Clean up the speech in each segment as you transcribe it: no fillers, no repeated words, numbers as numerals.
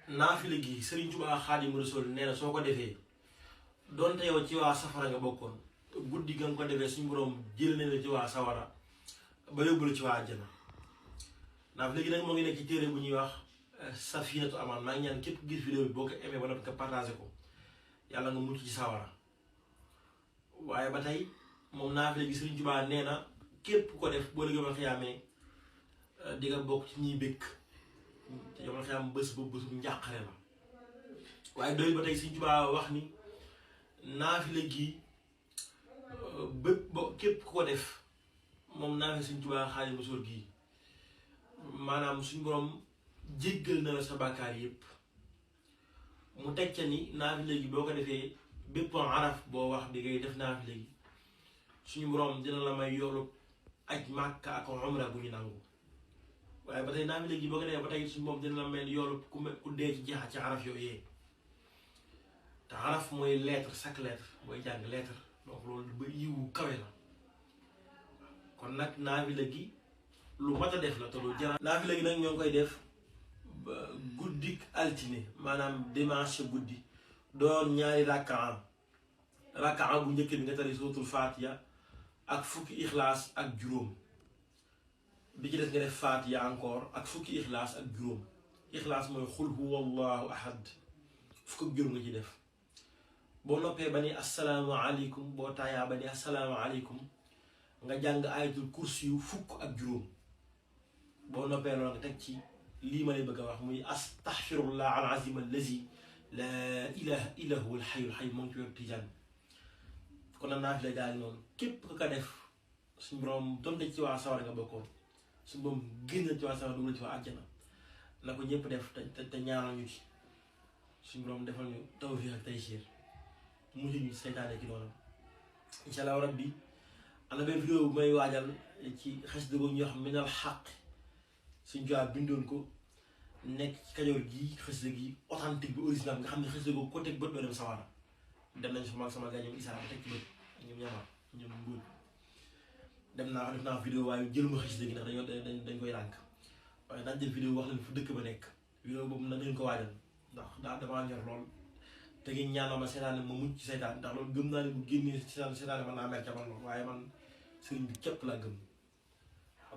naafila gi Sëriñ Tuubaa Xaadimu Rasuul nee na soo ko defee donte yow ci waa safara nga bokkoon guddi nga ko defee suñu borom jël na la ci waa sawara ba yóbbu la ci waa àjjana. naafila gi nag moo ngi nekk ci téere bu ñuy wax Safinatu Amaan. maa ngi ñaan képp gis vidéo bi boo ko aimé ba noppi nga partagé ko yàlla nga mucc ci sawara. waaye ba tey moom naafila gi Sëriñ Tuubaa nee na képp ko def boo liggéey ma xiyaamee di nga bokk ci ñuy bëgg te yow ma xiyaam bés boobu bés bu njàqare la. waaye doy ba tey Sëriñ Tuubaa wax ni naafila gi bépp bo képp ku ko def moom naafila Sëriñ Tuubaa Xaadimu Rasuul gi maanaam suñu borom jéggal na la sa bàkkaar yépp. mu teg ca ni naafila gi boo ko defee bépp araf boo wax di ngay def naafila gi suñu borom dina la may yoolu aj Màkka ak umra bu ñu nangu. waaye ba tey naafila gi boo ko defee ba tey suñu borom dina la may yoolu ku dee ci jeexa ci araf yooyu te araf mooy lettre chaque lettre booy jàng lettre donc loolu ba yiwu kawe la. kon nag naafila gi lu mat a def la te lu jara. naafila gi nag ñoo ngi koy def ba guddik altine maanaam dimanche guddi doon ñaari rakkaa bu njëkk bi nga tari suratul Fatiha ak fukki ixlaas ak juróom bi ci des nga def Fatiha encore ak fukki ixlaas ak juróom. ixlaas mooy xul huwa allahu ahad fukk ak juróom nga ci def. boo noppee ba ni assalaamu aleykum boo taayaa ba ni assalaamu aleykum nga jàng ayatul kursi yu fukk ak juróom. boo noppee loolu nga teg ci lii ma lay bëgg a wax muy astaxfirullah al azim allazi laa ilaha illa huwa al hayyul qayyum moom ci wér tijaan. kon nag naafila daal noonu képp ku ko def suñu borom donte ci waa sawar nga bokkoon suñu borom génn ci waa sawar dugal ci waa àjjana. na ko ñëpp def te ñaanal ñu ci suñu borom defal ñu tawfiq ak taysiir mu ñu seytaane ki noonu. incha allah rabbi am na benn vidéo bu may waajal ci xasida boobu ñuy wax minal xaq suñ jowaat bindoon ko nekk ci Kajoor gii xasida gi authentique bi original nga xam ne xasida googu ko teg bët doo dem sawara. dem nañ sama gars ñoom Issa ba teg ci bët ñoom ñaar ñoom mbóot dem naa def naa vidéo waaye jëluma xasida gi ndax dañ koy rànk waaye daan jël vidéo wax leen fu dëkk ba nekk. vidéo boobu nag dañ ko waajal ndax damaa ñor lool te ngeen ñaanal ma seetaane ma mucc ci seytaan ndax loolu gëm naa ne bu génnee seetaane man naa mer ca man loolu waaye man sëriñ bi képp laa gëm.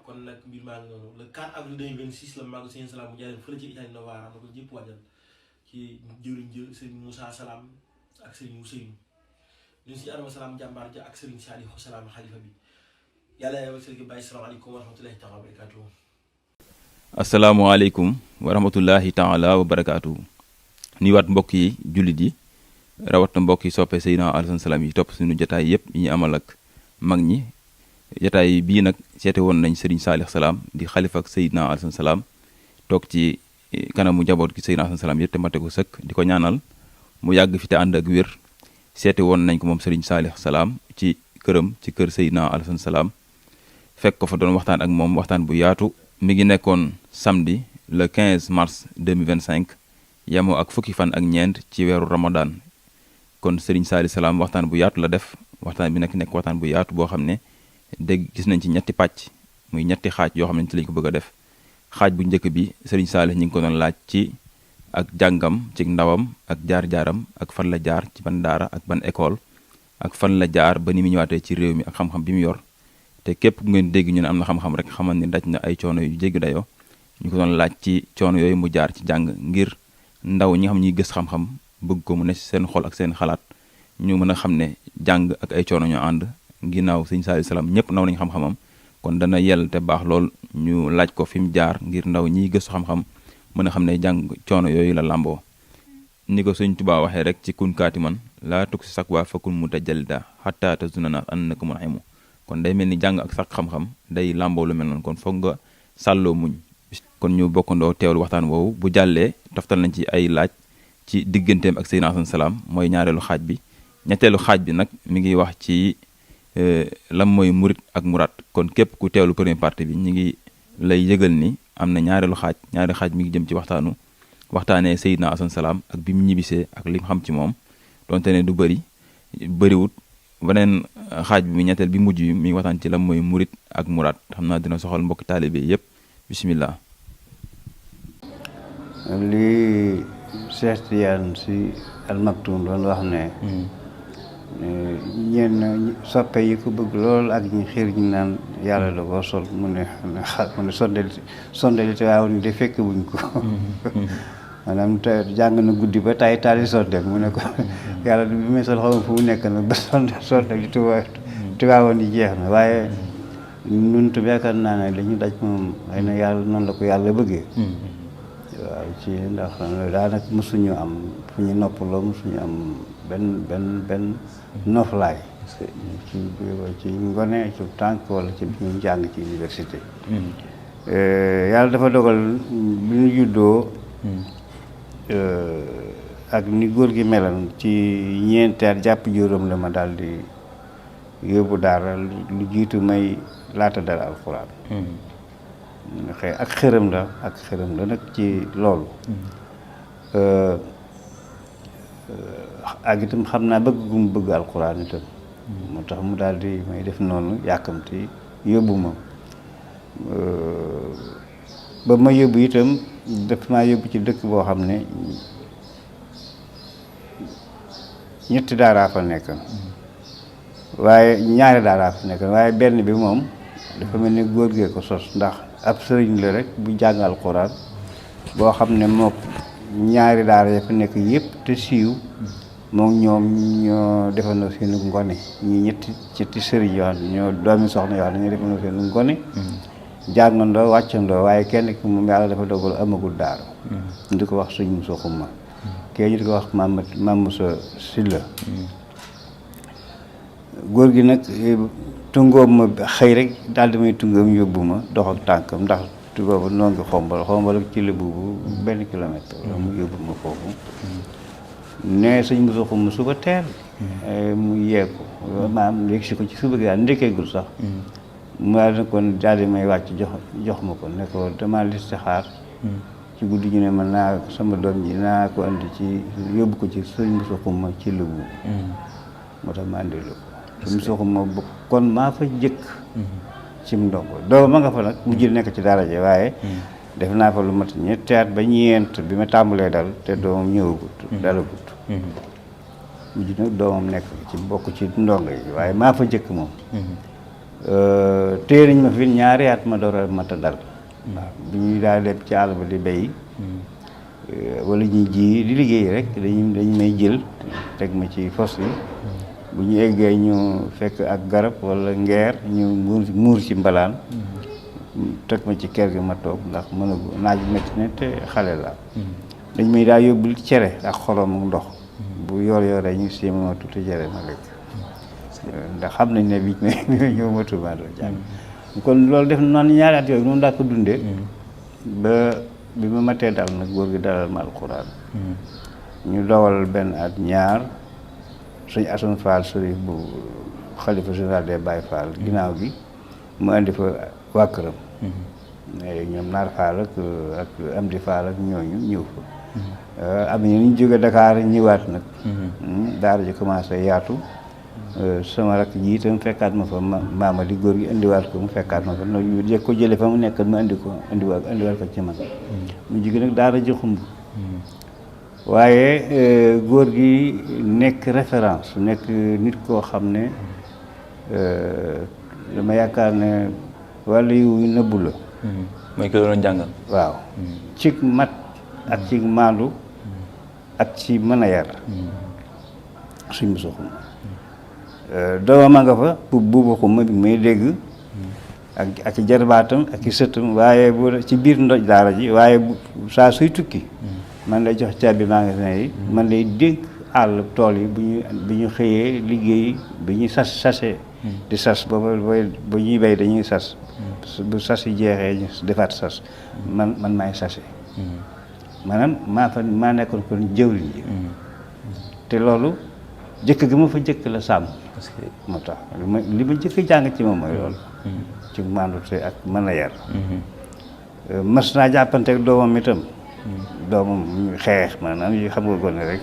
kon nag mbir maa ngi noonu le 4 avril 2026 la maagu Sëriñ Salaam mu jaaree fële ci Italie Novara na ko ñëpp waajal ci jëriñ Sëriñ Moussa Salaam ak Sëriñ Ousseynou ñun si Adama Salaam jàmbaar ja ak Sëriñ Saliou Salaam xalifa bi yàlla yowal sëriñ Baye salaamaaleykum wa rahmatullahi taala wa barakaatuhu. asalaamaaleykum wa rahmatullahi taala wa barakaatuhu. nuyuwaat mbokk yi jullit yi rawat na mbokk yi soppe Seydina Alassane Salam yi topp suñu jotaay yëpp yi ñu amal ak mag ñi. jotaay bii nag seete woon nañ Serigne Saliou Salam di xalifa ak Seydina Alassane Salam toog ci kanamu njaboot gi Seydina Alassane Salam yëpp te mate ko sëkk di ko ñaanal mu yàgg fi te ànd ak wér. seete woon nañ ko moom Serigne Saliou Salam ci këram ci kër Seydina Alassane Salam fekk ko fa doon waxtaan ak moom waxtaan bu yaatu. mi ngi nekkoon samedi le 15 mars 2025 yemoo ak fukki fan ak ñeent ci weeru Ramadan kon Serigne Saliou Salam waxtaan bu yaatu la def waxtaan bi nag nekk waxtaan bu yaatu boo xam ne. dégg gis nañ ci ñetti pàcc muy ñetti xaaj yoo xam ne ci lañ ko bëgg a def xaaj bu njëkk bi Serigne Saliou ñu ngi ko doon laaj ci ak jàngam ci ndawam ak jaar-jaaram ak fan la jaar ci ban daara ak ban école ak fan la jaar ba ni mu ñëwaatee ci réew mi ak xam-xam bi mu yor te képp ku ngeen dégg ñu ne am na xam-xam rek xamal ni daj na ay coono yu jéggi dayoo ñu ko doon laaj ci coono yooyu mu jaar ci jàng ngir ndaw ñi nga xam ñuy gës xam-xam bëgg ko mu ne seen xol ak seen xalaat ñu mën a xam ne jàng ak ay coono ñoo ànd. ginnaaw Sëriñ Saliou Salam ñëpp naw nañ xam-xamam kon dana yell te baax lool ñu laaj ko fi mu jaar ngir ndaw ñiy gëstu xam-xam mën a xam ne jàng coono yooyu la làmboo ni ko Sëriñ Tuubaa waxee rek ci kun kaati man laa tug si sak waa fakun mu tajalida xatta te zunana an na ko mun ximu kon day mel ni jàng ak sax xam-xam day làmboo lu mel noonu kon foog nga sàlloo muñ kon ñu bokkandoo teewlu waxtaan woowu bu jàllee toftal nañ ci ay laaj ci digganteem ak Seydina Alassane Salam mooy ñaareelu xaaj bi ñetteelu xaaj bi nag mi ngi wax ci lan mooy murit ak muraat kon képp ku teewlu première partie bi ñu ngi lay yëgal ni am na ñaareelu xaaj mi ngi jëm ci waxtaanee Seydina Alassane Salam ak bi mu ñibbisee ak li mu xam ci moom donte ne du bëriwut beneen xaaj bi ñetteel bi mujj bi mi ngi waxtaan ci lan mooy murit ak muraat xam naa dina soxal mbokki taalibe yépp bismillah lii Cheikh Tidiane Sy Al Maktoum doon wax ne ñenn soppe yi ko bëgg lool ak ñi xiir ñu naan yàlla da koo sol mu ne sondeli te waaw ni de fekk buñ ko maanaam te jàng na guddi ba tay taali sondel mu ne ko yàlla bi may sol xaw ma fu mu nekk nag ba sondel tuwaawoon yi jeex na waaye nun tam yaakaar naa ne li ñu daj moom xëy na yàlla noonu la ko yàlla bëggee waaw ci ndax daanaka mësuñu am fu ñu noppaloo mësuñu am benn noflaay ci ngone ci tànk wala ci bi ñu jàng ci université yàlla dafa dogal bi ñu juddoo ak ni góor gi melan ci ñeenti at jàpp juróom la ma daal di yóbbu daara lu jiitu may laata dara alxuraan xëy ak xërëm la nag ci loolu ak itam xam naa bëgg gu mu bëgg alxuraan itam moo tax mu daal di may def noonu yàkkamti yóbbu ma ba ma yóbbu itam daf maa yóbbu ci dëkk boo xam ne ñetti daaraa fa nekk waaye ñaari daaraa fa nekk waaye benn bi moom dafa mel ni góor gee ko sos ndax ab sëriñ la rek bu jàng alxuraan boo xam ne moom ñaari daara ya fa nekk yëpp te siiw moom ñoom ñoo defandoo seenu ngone ñi ñetti sëriñ yoo xam ne ñoo doomi soxna yoo xam ne ñoo defandoo seenu ngone jàngandoo wàccandoo waaye kenn ki moom yàlla dafa dogal amagul daara ñu di ko wax sëñ Moussa Xuma kee ñu di ko wax Mam Moussa Silla góor gi nag tungoom ma xëy rek daal di may tungoom yóbbu ma dox ak tànkam ndax boobu noo ngi xombal ak ci la buubu benn kilomètre la mu yóbbu ma foofu ne sëñ Moussa Xuma suba teel mu yee ko maam léegi si ko ci suba gi daal ndekkeegul sax mu daal di kon daal di may wàcc jox ma ko ne ko dama listixaar ci guddi ñu ne ma naa sama doom ji naa ko andi ci yóbbu ko ci sëñ Moussa Xuma ci lëbu moo tax ma andi la ko sëñ Moussa Xuma kon maa fa jëkk cim ndongo doo ma nga fa nag mujj nekk ci daraje waaye def naa fa lu mat ñetti at ba ñeent bi ma tàmbalee dal te doomam ñëwagut dalagut mujj nag doomam nekk ci bokk ci ndongo yi waaye maa fa jëkk moom téye nañ ma fi ñaari at ma door a mat a dal waaw bi ñuy daal dem ci àll ba di béy wala ñuy ji di liggéey rek dañu may jël teg ma ci fos yi bu ñu eggee ñu fekk ak garab wala ngeer ñu muur ci mbalaan teg ma ci kër gi ma toog ndax mën a naaj métti ne te xale la dañ may daal yóbbul cere ak xorom ak ndox bu yor ñu siima tuuti cere ma lekk ndax xam nañ ne bi ñëw ma Tuubaa la jàng kon loolu def noonu ñaari at yooyu noonu daa ko dundee ba bi ma matee dal nag góor gi dalal ma alxuraan ñu dowal benn at ñaar suñu Assane Fall Sërif bu xalifa général des Baye Fall ginnaaw gi mu indi fa waa këram ñoom Naar Fall ak Amdi Fall ak ñooñu ñëw fa am ñu jóge Dakar ñëwaat nag daara ji commencé yaatu sama rakk ji itam fekkaat ma fa maama di góor gi indiwaat ko mu fekkaat ma fa noonu jëkk ko jële fa mu nekk mu indiwaat ko ci man mu jóge nag daara ji xumb waaye góor gi nekk référence nekk nit koo xam ne dama yaakaar ne wàllu yu nëbbu la mooy ki doon jàngal waaw ci mat ak ci maandu ak ci mën a yar suñ Moussa Xuma doomam a nga fa buuba Xuma bi may dégg ak ci jarbaatam ak ci sëtam waaye bu ci biir ndoj daara ji waaye saa suy tukki man lay jox caabi magasin yi man lay dénk àll tool yi bu ñu xëyee liggéey bi ñuy sase di sas booba bu ñuy béy dañuy sas bu sas yi jeexee ñu defaat sas man maay sase maanaam maa nekkoon kon jëwriñ ji te loolu jëkk gi ma fa jëkk la sàmm moo tax li ma jëkk jàng ci moom mooy loolu ci maandute ak mën a yar mas naa jàppanteeg doomam itam doomam ñu xeex maanaam yi xam nga gone rek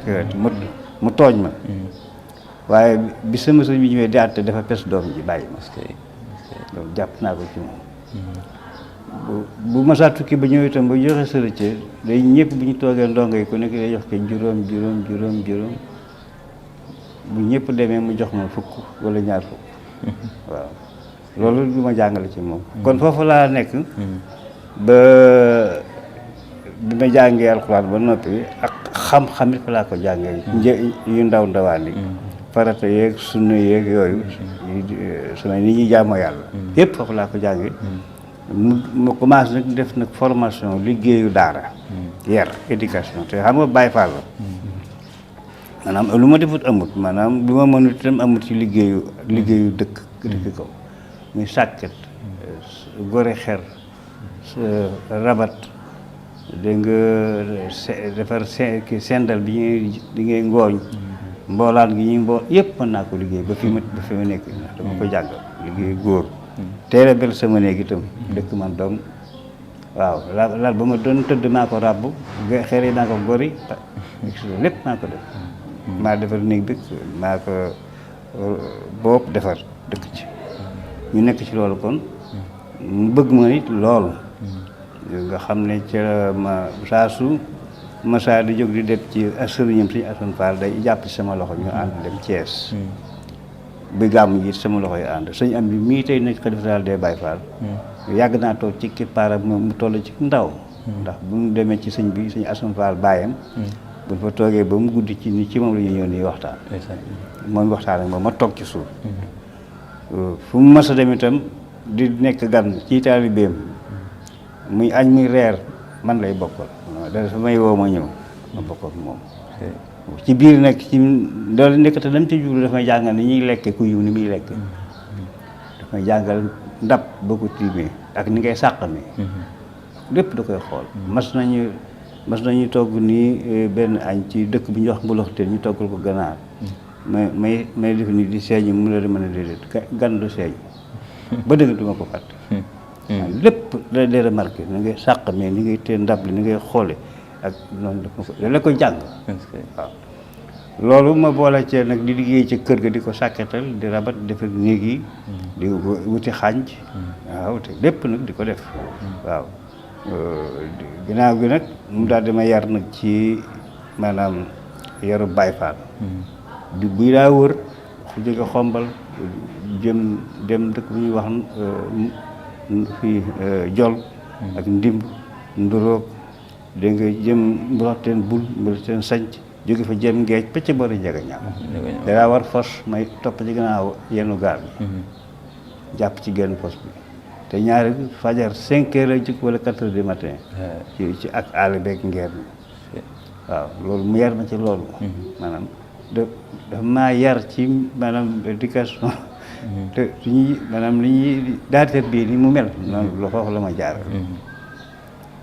mu tooñ ma waaye bi sama sëñ bi ñëwee di àtte dafa pes doom ji bàyyi ma loolu jàpp naa ko ci moom bu masaa tukki ba ñëw itam ba joxe sërëcce day ñëpp bu ñu toogee ndongo yi ku nekk day jox ko juróom bu ñëpp demee mu jox ma fukk wala ñaar fukk waaw loolu lu ma jàngale ci moom kon foofu laa nekk ba bi ma jàngee alxuraan ba noppi ak xam-xam it fa laa ko jàngee yu ndawaan yi farata yeeg sunna yeeg yooyu suna ni ñuy jaamoo yàlla yëpp foofu laa ko jàngee mu commencé nag def nag formation liggéeyu daara yar éducation te xam nga Baay Faal la maanaam lu ma defut amut maanaam lu ma mënut itam amut ci liggéeyu dëkk kaw muy sàkket gore xer rabat dégg nga defar sendal bi ngay ngooñ mboolaan gi ñuy yëpp mën naa ko liggéey ba fi ma nekk dama ko jàngal liggéey góor teel a bel sama néeg itam dëkk man doom waaw laal ba ma doon tëdd maa ko ràbb xeer yi maa ko gori lépp maa ko def maa defar néeg bi maa ko boobu defar dëkk ci ñu nekk ci loolu kon mu bëgg ma nit loolu nga xam ne ca ma saa su masaa di jóg di dem ci sëriñam suñu Assane Fall day jàpp ci sama loxo ñu ànd dem Thiès bi gàmm ji sama loxo yi ànd sëñ am bi mii tey nekk xalifa général des Baye Fall yàgg naa toog ci kippaaram mu toll ci ndaw ndax bu mu demee ci sëñ bi suñu Assane Fall baayam bu fa toogee ba mu guddi ci ni ci moom la ñu ñëw nii waxtaan moom waxtaan ak moom ma toog ci suuf fu mu mas a dem itam di nekk gan ci taalibeem muy añ muy reer man lay bokkal da fa may woo ma ñëw ma bokk ak moom ci biir nag ci loolu nekk te dem ci jublu daf may jàngal ni ñuy lekke ku yiw ni muy lekk daf may jàngal ndab boo ko tiimee ak ni ngay sàqamee lépp da koy xool mas nañu togg nii benn añ ci dëkk bi ñuy wax Mboloxteen ñu toggal ko ganaar may def ni di seeñ mu la di mën a déedéet gan du seeñ ba dëgg duma ko fàtte lépp da lay remarqué ni ngay sàqamee ni ngay tee ndab li ni ngay xoole ak noonu da la ko jàng waaw loolu ma boole cee nag di liggéey ci kër ga di ko sàkketal di rabat defar néeg yi di wuti xànc waaw te lépp nag di ko def waaw ginnaaw gi nag mu daal di ma yar nag ci maanaam yaru Baay Faal di buy daa wër fu jóge xombal dem dëkk bu ñuy wax fii jol ak ndimb nduróog dégg nga jëm mbuloxteen bul mbuloxteen sanc jóge fa jëm ngeej pëcc boori njega ñaaw danaa war fos may topp ci gannaaw yenn gaal bi jàpp ci genn fos bi te ñaari fajar 5 heures la jëkk wala 4 heures du matin ci ak àll beeg ngeer mi waaw loolu mu yar ma ci loolu maanaam dafa maa yar ci maanaam éducation te suñuy maanaam li ñuy daateer bii ni mu mel noonu la foofu la ma jaar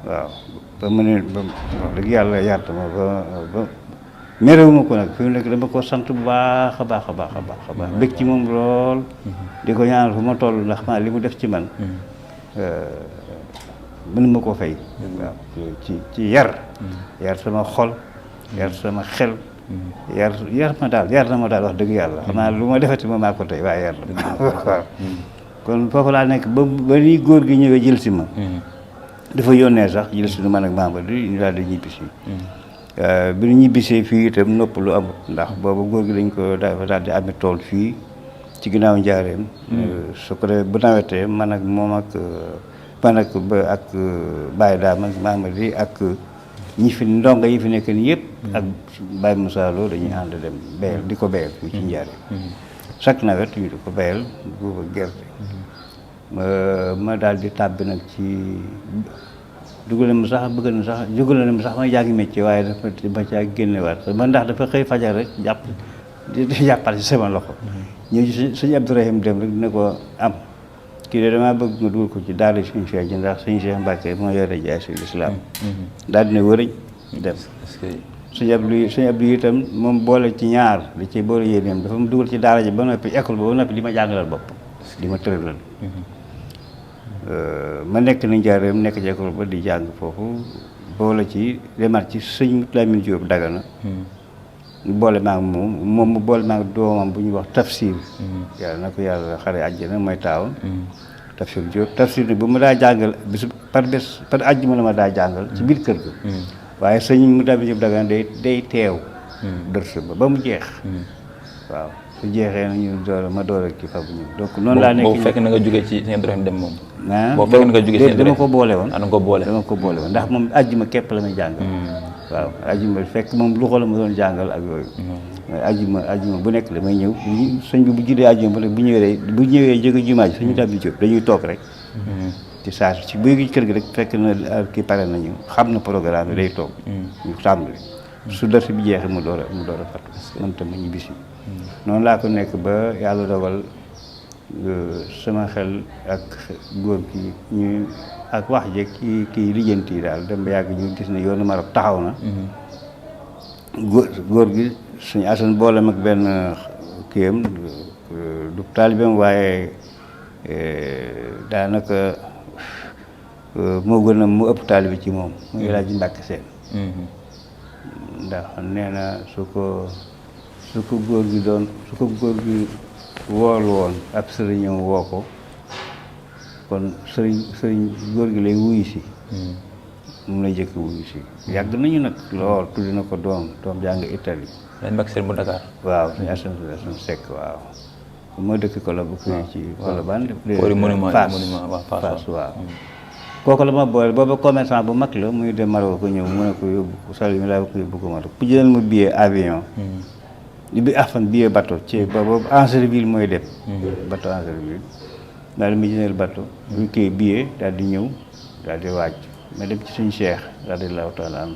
waaw ba mu ne ba wax dëgg yàlla yaata ma ba merewuma ko nag fi mu nekk dama ko sant bu baax a baax a baax a baax a baax bëgg ci moom lool di ko ñaanal fu ma toll ndax maa li mu def ci man mënuma koo fay waaw ci yar sama xol yar sama xel yar na ma daal wax dëgg yàlla xam naa lu ma defati ma maa ko tey waaye yar na waaw kon foofu laa nekk ba nii góor gi ñëwee jël si ma dafa yónnee sax jël si nu man ak membre di ñu daal di ñibbisi bi ñu ñibbisee fii itam nopp lu amut ndax boobu góor gi dañ ko daal di amee tool fii ci ginnaaw njaareem su ko defee bu nawetee man ak moom ak Baye Daam ak Mamadi ak ñi fi ndongo yi fi nekk nii yëpp ak Baye Moussa Lo dañuy ànd dem béyal di ko béyal fii ci njaareem chaque nawet ñu di ko béyal booba gerte ma daal di tàbbi nag ci jógale ma sax ma jàngi métier waaye dafa ma caa génnewaat man ndax dafa xëy fajar rek jàppal ci sama loxo ñëw ci sëñ Abdourahim dem rek dina ko am kii de damaa bëgg nga dugal ko ci daal di suñu Cheikh ji ndax suñu Cheikh Mbacke moo yore jaay si lislaam daal dina wëriñ dem suñu Abdou itam moom boole ci ñaar da ci boole yéeneem dafa mu dugal ci daara ji ba noppi école ba noppi di ma jàngalal bopp di ma tëralal ma nekk ni njaareem nekk ci école ba di jàng foofu boole ci demaat ci sëñ Lamine Diop Dagana boole maa ngi moom mu boole maa ngi doomam bu ñuy wax tafsir yàlla na ko yàlla xare àjjana mooy taawam Tafsir Diop Tafsir bu ma daa jàngal bisu par bés par àjjuma la ma daa jàngal ci biir kër ga waaye sëñ mu dabi Diop Dagana day teew dërs ba mu jeex waaw su jeexee nañu ma door a kii fa bu ñëw donc noonu laa nekk boobu fekk na nga jógee ci Sëñ Abdourahim dem moom boobu fekk na nga jógee ci dama ko boole woon dama ko boole woon ndax moom àjjuma képp la may jàngal waaw àjjuma fekk moom lu xool ma doon jàngal ak yooyu àjjuma bu nekk damay ñëw sëñ bi bu juddee àjjuma bu ñëwee jóge jumaa ji suñu dabi Diop dañuy toog rek ci saa ci buy gi kër gi rek fekk na kii pare nañu xam na programme bi day toog ñu tàmbali su dër bi jeexee mu door a fatu man tam ma ñu bisi noonu laa ko nekk ba yàlla dogal sama xel ak góor gi ñu ak wax jeeg kii lijjanti yi daal dem ba yàgg ñu gis ne yoonu Maroc taxaw na góor gi suñu asan boolem ak benn kiyam du taalibeem waaye daanaka moo gën a mu ëpp taalibe ci moom muy El Hadj Mbàkke Seen ndax nee na su ko góor gi woolu woon ab sëriñam woo ko kon sëriñ góor gi lay wuyu si moom lay jëkk wuyu si yàgg nañu nag lool tuddi na ko doom jàng Italie dañ Mbàkke Seen bu Dakar waaw suñu Asan Sekk waaw moo dëkk ko la bu koy ci Colobane Fass waaw kooku la ma boole booba commerçant bu mag la muy dem Maroc ko ñëw mu ne ko yóbbu sali mi laa ko yóbbu ko Maroc ku jëlal ma billet avion bi afan billet bateau ci boobu Angerville mooy dem bateau Angerville daal di ma jëndal bateau bu kii billet daal di ñëw daal di wàcc ma dem ci suñu Cheikh radiyallahu taala anhu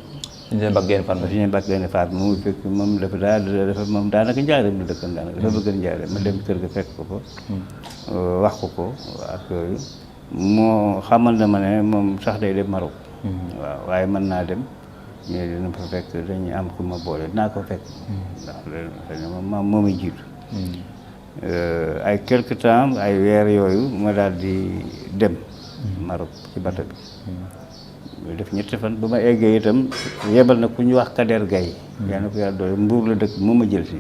suñu bak genn faat mu fekk moom dafa moom daanaka njaareem la dëkkan daanaka dafa bëgg njaareem ma dem kër ga fekk ko fa wax ko ak yooyu moo xamal na ma ne moom sax day dem Maroc waaw waaye mën naa dem mais dina fa fekk dañuy am ku ma boole dinaa ko fekk ndax moo may jiitu ay quelque temps ay weer yooyu ma daal di dem Maroc ci bato bi def ñetti fan ba ma eggee itam yebal na ku ñu wax Kader Gaye yaa na ko yàlla doole Mbuur la dëkk moo ma jël si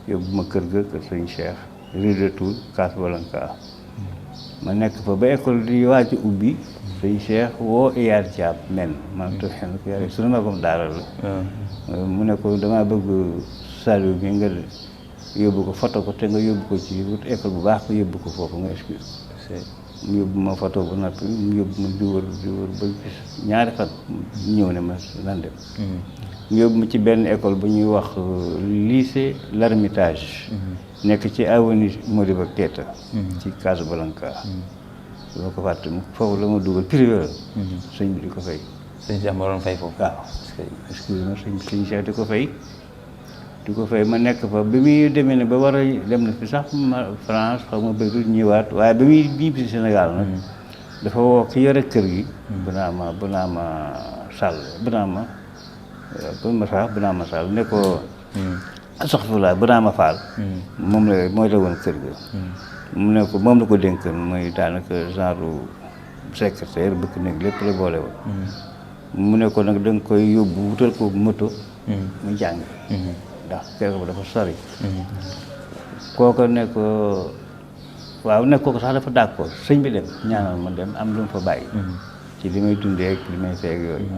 yóbbu ma kër ga kër sëñ Cheikh rue de Tour Casablanca ma nekk fa ba école di waaj ubbi sëñ Cheikh woo Iyaar Thiam men man to xen ko yàlla su ma ko daara la mu ne ko damaa bëgg Saliou bi nga yóbbu ko photo ko te nga yóbbu ko ci école bu baax ko yóbbu ko foofu nga excuse mu yóbbu ma photo ba noppi mu yóbbu ma di wër ba gis ñaari fan ñëw ne ma nan dem mu yóbbu ma ci benn école bu ñuy wax lycée L'Ermitage nekk ci avenue Modibo Keita ci Casablanca dama ko fàtte foofu la ma dugal privé la sëñ bi di ko fay sëñ Cheikh ma doon fay foofu waaw excuse-moi sëñ Cheikh di ko fay ma nekk fa bi muy demee ne ba war a dem na fi sax France xaw ma bëgg ñëwaat waaye bi muy ñibbi si Sénégal nag dafa woo ki yore kër gi Bounama Sall ne ko astaghfirullah Bounama Fall mooy la woon kër ga mu ne ko moom la ko dénkan mooy daanaka genre secrétaire bëgg nekk lépp la boole woon mu ne ko nag da nga koy yóbbu wutal ko moto mu jàng ndax kër ba dafa sori kooko ne ko waaw ne ko sax dafa d'accord sëñ bi dem ñaanal ma dem am lu mu fa bàyyi ci li may dundee ak li may feeg yooyu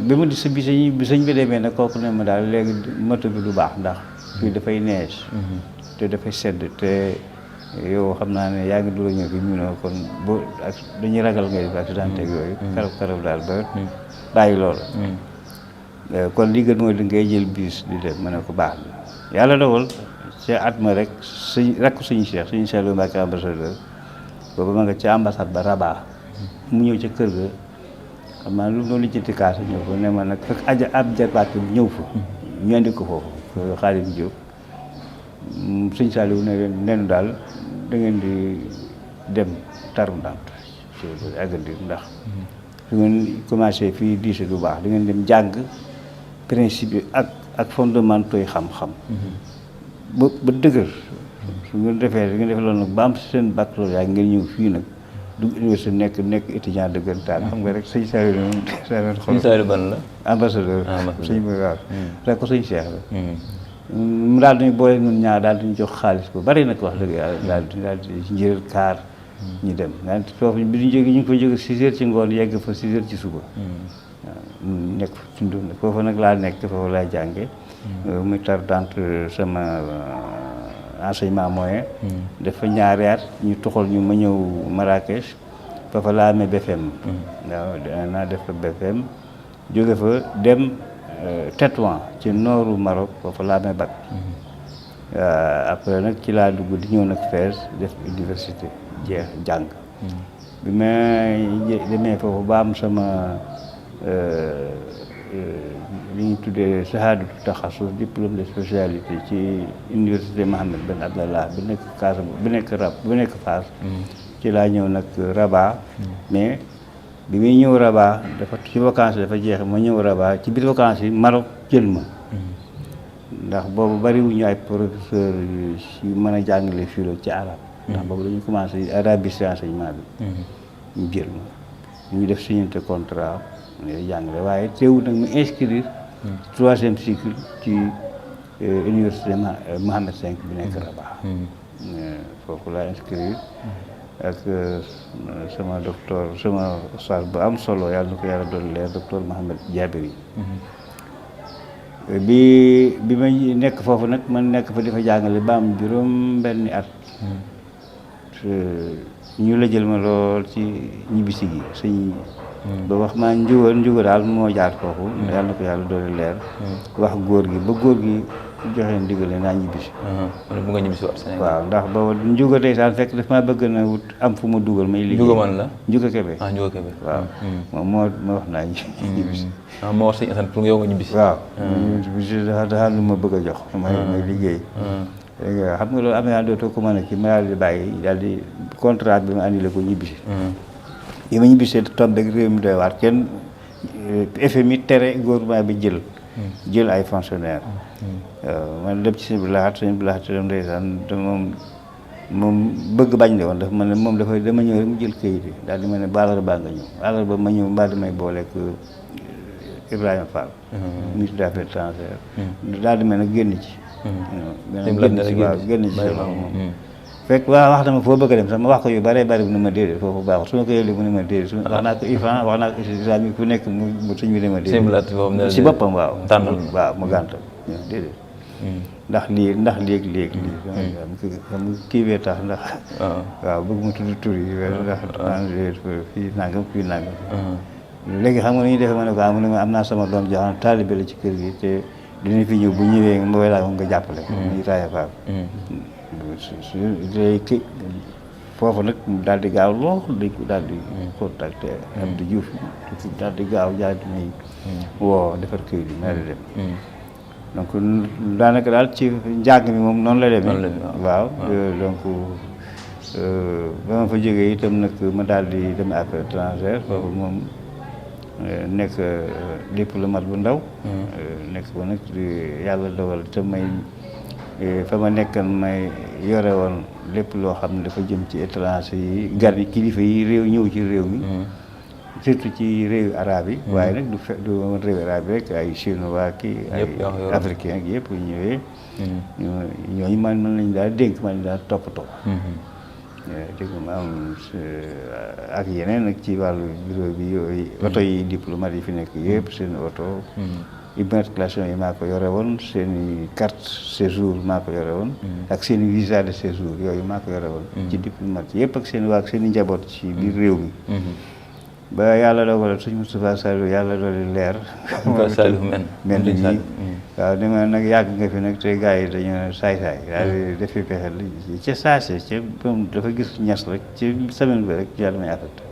bi ma di sa bi sëñ bi demee nag kooku ne ma daal léegi moto bi du baax ndax fii dafay neige te dafay sedd te yow xam naa ne yaa ngi dula ñëw fi ñu ne kon boo ak dañuy ragal ngay def accident ak yooyu karab daal ba bàyyi loolu kon li gën mooy li ngay jël bus di dem ma ne ko baax na yàlla dogal ci at ma rek rakku suñu Cheikh lu Mbàkke ambassadeur boobu ma nga ca ambassade ba Rabat mu ñëw ca kër ga xam naa lu loolu lijjanti kaasa ñëw fa ne ma nag fekk ab jarbaat bi ñëw fa ñu andi ko foofu Xaadim Diop sëñ Saliou ne nenu daal da ngeen di dem taru ndant aggandir ndax su ngeen commencé fii diise du baax da ngeen dem jàng principe yi ak fondamentaux yi xam-xam ba dëgër su ngeen defee loolu nag ba am seen baccalauréat ngeen ñëw fii nag dugg université nekk étudiant dëggantaan xam nga rek sëñ Saliou ban la ambassadeur sëñ bi waaw rek ko sëñ Cheikh la mu daal dañu boole ñun ñaar daal duñu jox xaalis bu bari nag wax dëgg yàlla daal di njëral kaar ñu dem naan foofu bi ñu jógee ñu ngi fa jóge 6 heures ci ngoon yegg fa 6 heures ci suba waaw nekk tund foofu nag laa nekk foofu laa jànge muy entre sama enseignement moyen dafa ñaari at ñu toxal ñu ma ñëw Marrakech foofa laa amee BFM waaw naa def fa BFM jóge fa dem Tétouan ci nooru Maroc foofa laa amee bac après nag ci laa dugg di ñëw nag Fès def université jeex jàng bi ma demee foofu ba am sama li ñu tuddee shahadatu taxasus diplôme de spécialité ci université Mohammed Ben Abdallah bi nekk Casamance bi nekk Fass ci laa ñëw nag Rabat mais bi muy ñëw Rabat dafa ci vacances dafa jeex ma ñëw Rabat ci biir vacances yi Maroc jël ma ndax boobu bariwuñu ay professeur yu mën a jàngale philo ci arab ndax boobu dañu commencé arabisé enseignement bi ñu jël ma ñu def signante contrat jàngale waaye teewul nag mu inscrire 3e cycle ci université Mohammed V bi nekk Rabat foofu laa inscrire ak sama docteur sama ustaas bu am solo yàlla na ko yàlla doon leer docteur Mohamed Jabiri bi ma nekk foofu nag man nekk fa di fa jàngale ba am juróom benni at ñu la jël ma lool ci ñibbisi gi sëñ ba wax maa njuga daal moo jaar foofu yàlla na ko yàlla doole leer wax góor gi ba góor gi joxe ndigal naa ñibbisi bu nga ñibbisi waat Sénégal waaw ndax booba njuga ndeysaan fekk daf maa bëgg na wut am fu ma dugal may liggéey Njuga man la Njuga Kebe Njuga Kebe waaw moom moo wax naa ñibbisi moo wax sëñ Assane pour yow nga ñibbisi waaw dafa lu ma bëgg a jox may liggéey xam nga loolu am na dootoo ko mën a kii ma daal di bàyyi daal di contrat bi ma andile ko ñibbisi yi ma ñibbisee tombé ak réew mi doy waar kenn FMI tere gouvernement bi jël ay fonctionnaire man dem ci sëñ bi laxaat dem ndeysaan moom bëgg bañ de woon dafa ma ne moom dama ñëw rek mu jël këyit yi daal di ma ne baalar baa nga ñëw baalar ba ma ñëw mbaa di may booleeg Ibrahima Fall ministre des affaires étrangères daal di mel ne génn ci génn ci moom fekk waaw wax dama foo bëgg a dem sax ma wax ko yu bëree bëri bu ne ma déedéet foofu baaxul su ma ko yëlee mu ne ma déedéet wax naa ko IFAN wax naa ko islamique ku nekk mu sëñ bi ne ma déedéet si boppam waaw mu gàntal déedéet ndax léegi xam kii bee tax ndax waaw bëgg mu tudd tur yi ndax fii nangam léegi xam nga ni ñuy defee ma ne ko mu ne ma am naa sama doom joxam taalibe la ci kër gi te dina fi ñëw bu ñëwee mooy laa nga jàppale muy raaya faam léegi foofu nag daal di gaaw lool dañ ko daal di contacté Abdou Diouf daal di gaaw daal di may woo defar këyit bi ma di dem donc daanaka daal ci njàng mi moom noonu la demee waaw donc ba ma fa jógee itam nag ma daal di dem affaires étrangères foofu moom nekk diplomate bu ndaw nekk ba nag yàlla dogal te may fa ma nekkan may yore woon lépp loo xam ne dafa jëm ci étranger yi gan yi kilifa yi réew ñëw ci réew mi surtout ci réewu arabe yi waaye nag du woon réewu arabe rek ay chinois ki ay africain ak yëpp ñëwee ñooñu man lañ daal dénk man daal toppatoo dégg nga ma am ak yeneen nag ci wàllu bureau bi yooyu oto yi diplomate yi fi nekk yëpp seen oto immatriculation yi maa ko yore woon seen i carte séjour maa ko yore woon ak seen i visa de séjour yooyu maa ko yore woon ci diplomate yëpp ak seen waa ak seen i njaboot ci biir réew mi ba yàlla dogal suñu Moustapha Saliou yàlla dooli leer men ñi waaw dama nag yàgg nga fi nag te gars yi dañu saay-saay daal di defi pexe ca saase ca moom dafa gis ñas rek ci semaine bi rek yàlla may affecté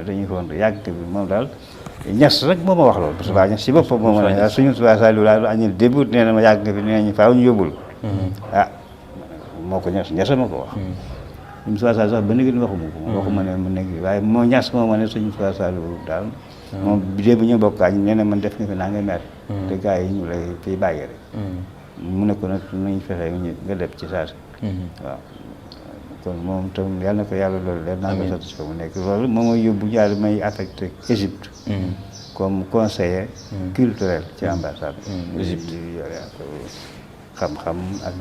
dañuy foon yàgg nga fi moom daal ñas rek moo ma wax loolu parce que waa ñas si boppam moo ma ne suñu Moustapha Saliou laa añul début nee na ma yàgg nga fi nee ñu faaw ñu yóbbul moo ko ñas ma ko wax Moustapha Saliou sax ba léegi waxuma ne mu nekk waaye moo ñas moo ma ne suñu Moustapha Saliou daal moom bidée bu ñu bokkaañ nee na man def nga fi naa nga mer te gars yi ñu lay fiy bàyyi rek mu ne ko nag nañ fexe nga def ci saasi waaw kon moom tam yàlla na ko yàlla loolu leen naa nga satisfait mu nekk loolu moom mooy yóbbu yàlla may affecté Égypte comme conseiller culturel ci ambassade Égypte xam-xam ak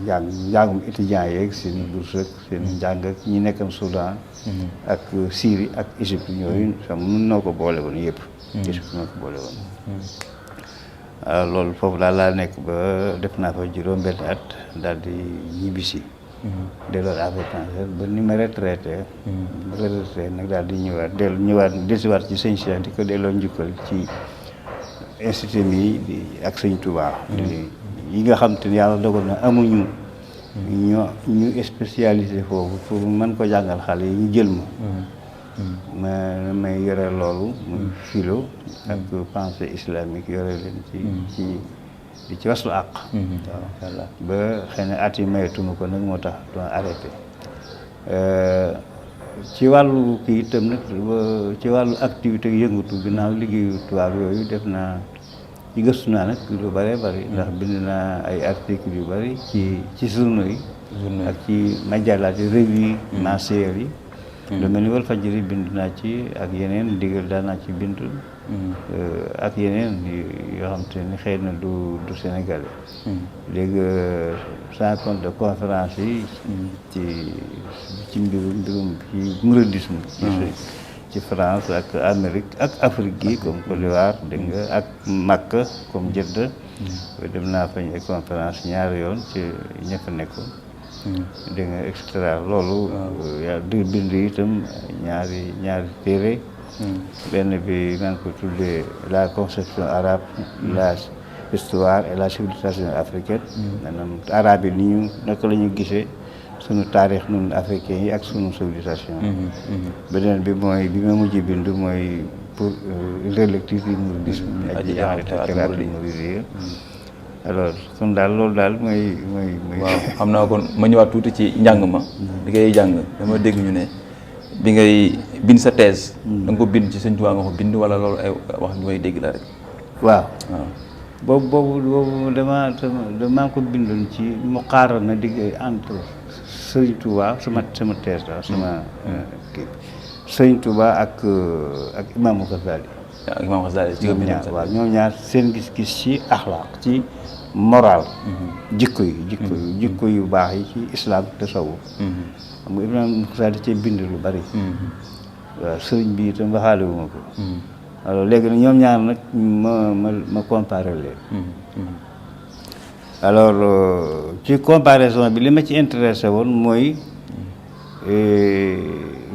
njàngum étudiants yeeg seen bourse ak seen njàng ak ñi nekkoon Soudan ak Syrie ak Égypte ñooyu sax mën noo ko boole woon yëpp Égypte noo ko boole woon waaw loolu foofu daal laa nekk ba def naa fa juróom-benn at daal di ñibbisi delloo affaire étrangère ba ni ma retraité nag daal di ñëwaat dellusiwaat ci sëñ Cheikh di ko delloo njukkal ci institut bi ak sëñ Touba yi nga xam te ne yàlla dogal na amuñu ñu spécialisé foofu pour mën ko jàngal xale yi ñu jël ma may yore loolu muy philo ak pensée islamique yore leen ci waslu àq waaw ba xëy na at yi mayetuma ko nag moo tax doo arrêté ci wàllu kii itam nag ci wàllu activité yëngatu ginnaaw liggéeyu tubaab yooyu def naa ci gëstu naa nag lu bëree bëri ndax bind naa ay articles yu bëri ci journaux yi ak ci majalaat yi revue mensuelles yi lu mel ni Walfadjri bind naa ci ak yeneen digal daan naa ci bind ak yeneen yoo xam te ni xëy na du sénégalais léegi sans compte de conférence yi ci mbirum ci mouridisme ci France ak Amérique ak Afrique gi comme Côte d'Ivoire dégg nga ak Makka comme Jeddah dem naa fa ay conférence ñaari yoon ci ña fa nekkoon dégg nga et cetera loolu yaa di bind itam ñaari téere benn bi maa ngi ko tuddee la conception arabe la histoire et la civilisation africaine maanaam arabe yi ni ñu naka la ñu gisee sunu taarix nun africain yi ak sunu civilisation beneen bi mooy bi ma mujj bind mooy pour relecture du mouridisme aji jaxate mouridiyya alors kon daal loolu daal mooy waaw xam naa kon ma ñëwaat tuuti ci njàng ma di ngay jàng dama dégg ñu ne bi ngay bind sa thèse da nga ko bind ci Sëñ Tuubaa nga ko bind wala loolu ay wax ñu may dégg la rek waaw boobu damaa ko bindoon ci mu xaaral na digg entre Sëñ Tuubaa sama thèse la sama kii Sëñ Tuubaa ak Imaamu Xasaali Imaamu Xasaali ci waaw ñoom ñaar seen gis-gis ci axlaaq ci moral jikko yu baax yi ci islam tasawuf xam nga Imaamu Xasaali ci bind lu bari waaw sëriñ bi itam waxaale wu ma ko alors léegi nag ñoom ñaar nag ma comparé leen alors ci comparaison bi li ma ci intéressé woon mooy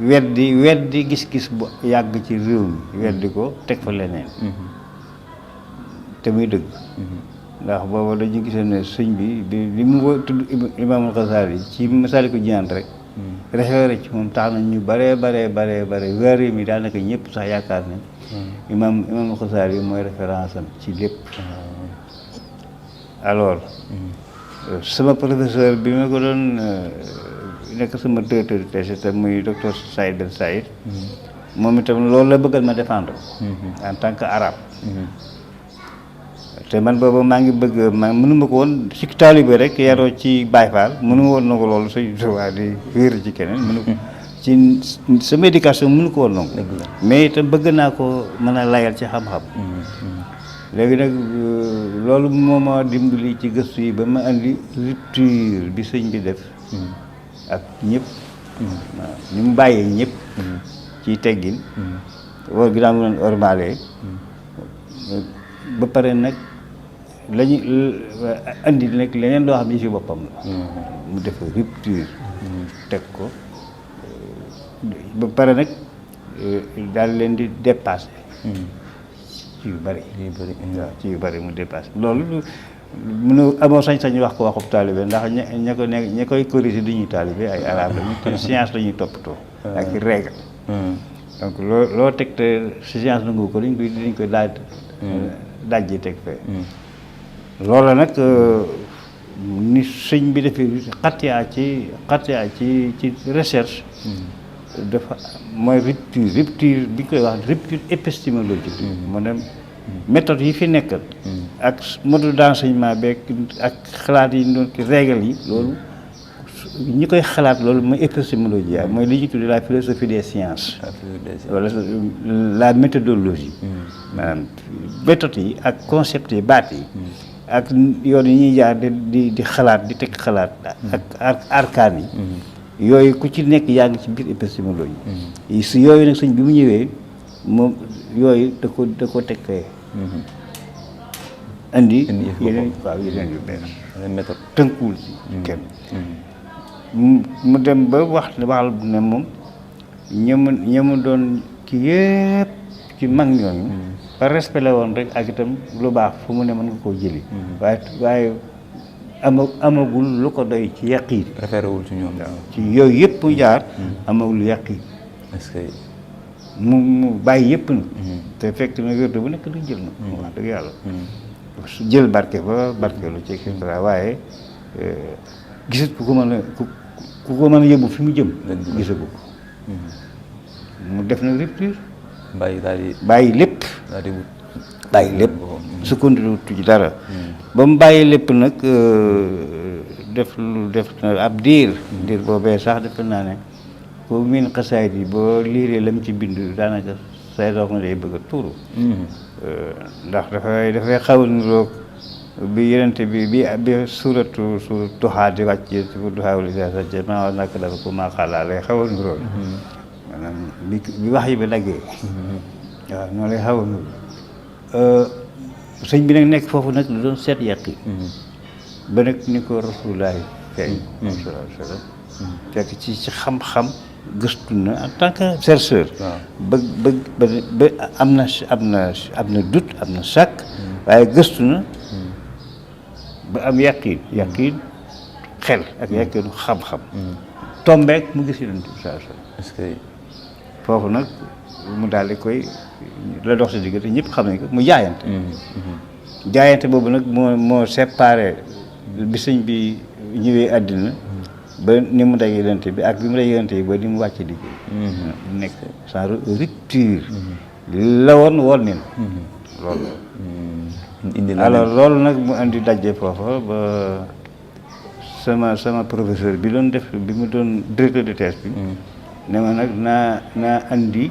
weddi gis-gis bu yàgg ci réew mi weddi ko teg fa leneen te muy dëgg ndax booba dañu gisee ne sëñ bi mu tudd Imaamul Xasaali ci Masaalikul Jinaan rek référé ci moom tax na ñu bare wéer mi daanaka ñëpp sax yaakaar ne Imaamul Xasaali mooy référence am ci lépp alors sama professeur bi ma ko doon nekk sama directeur de thèse te muy docteur Saïd Ben Saïd moom itam loolu la bëggal ma défendre en tant que arabe te man booba maa ngi bëgg mënuma ko woon ci taalibe rek yaroo ci Baay Faal mënuma woon nangu loolu Sëñ Tuubaa di wéer ci keneen mënu ko ci sama éducation mënu ko woon nangu mais itam bëgg naa ko mën a layal ci xam-xam léegi nag loolu moo ma dimbali ci gëstu yi ba ma andi rupture bi sëñ bi def ak ñëpp waaw ñu mu bàyyee ñëpp ci teggin war gi daa mu doon ormalee ba pare nag lañu andi nag leneen loo xam ne ci boppam la mu def rupture teg ko ba pare nag daal leen di dépassé ci yu bëri waaw ci yu bëri mu dépassé loolu mënu amoo sañ-sañ wax ko waxub taalibe ndax ña koy corriger du ñuy taalibe ay arabe lañu te science la ñuy toppatoo ak règle donc loo teg te science nangu ko dañ koy dajji teg fee loola nag ni sëñ bi defee xatyaa ci recherche dafa mooy rupture bi ñu koy wax rupture épistémologique mu ne méthode yi fi nekk ak mode d'enseignement beeg ak xalaat yi doon ki règle yi loolu ñi koy xalaat loolu mooy épistémologie mooy li ñuy tuddee la philosophie des sciences wala la méthodologie maanaam méthode yi ak concept yi baat yi ak yoon yi ñuy jaar di xalaat di teg xalaat ak arkaan yi yooyu ku ci nekk yaa ngi ci biir épistémologie si yooyu nag sëñ bi mu ñëwee moom yooyu da ko teg fee indi yeneen yu bees méthode tënkuwul ci kenn mu dem ba waxal ne moom ñamu doon ki yëpp ci mag ñooñu par respect la woon rek ak itam lu baax fu mu ne mën nga koo jëli waaye amagul lu ko doy ci yaqiin préféré wul ci ñoom ci yooyu yëpp mu jaar amagul yaqiin est-ce que mu bàyyi yëpp na te fekk na wérdu bu nekk lu jël na wax dëgg yàlla su jël barke ba barkeelu ci et cetera waaye gisat ku ko mën a yóbbu fi mu jëm gisagu ko mu def na rupture bàyyi lépp bàyyi lépp sukkandiku ci dara ba mu bàyyi lépp nag def na ab diir boobee sax defe naa ne ko miin xasaayit yi boo liiree lam ci bind daanaka say dox na day bëgg a tuuru ndax dafay xaw a niroog bi yenente bi suuratu Duhaa di wàcc ci Duhaa wala sa maa war naka dafa ko maa xaalaa lay xaw a niroog maanaam bi wax yi ba daggee waaw noonu lay xaw a niroog sëñ bi nag nekk foofu nag lu doon seet yàqi ba nag ni ko Rasulullaahi feeñ sallallahu alayhi wa sallam fekk ci xam-xam gëstu na en tant que chercheur ba am na doute am na chàkk waaye gëstu na ba am yaqiin xel ak yaqiinu xam-xam tombeek mu gis Yonent bi sallallahu alayhi wa sallam est-ce que foofu nag mu daal di koy la dox si diggante ñëpp xam nañ ko mu jaayante boobu nag moo séparé bi sëñ bi ñëwee àddina ba ni mu day Yonent bi ak bi mu day Yonent bi ba ni mu wàcc liggéey nekk sans rupture la woon nen loolu alors loolu nag mu indi daje foofa ba sama professeur bi mu doon directeur de thèse bi ne ma nag naa andi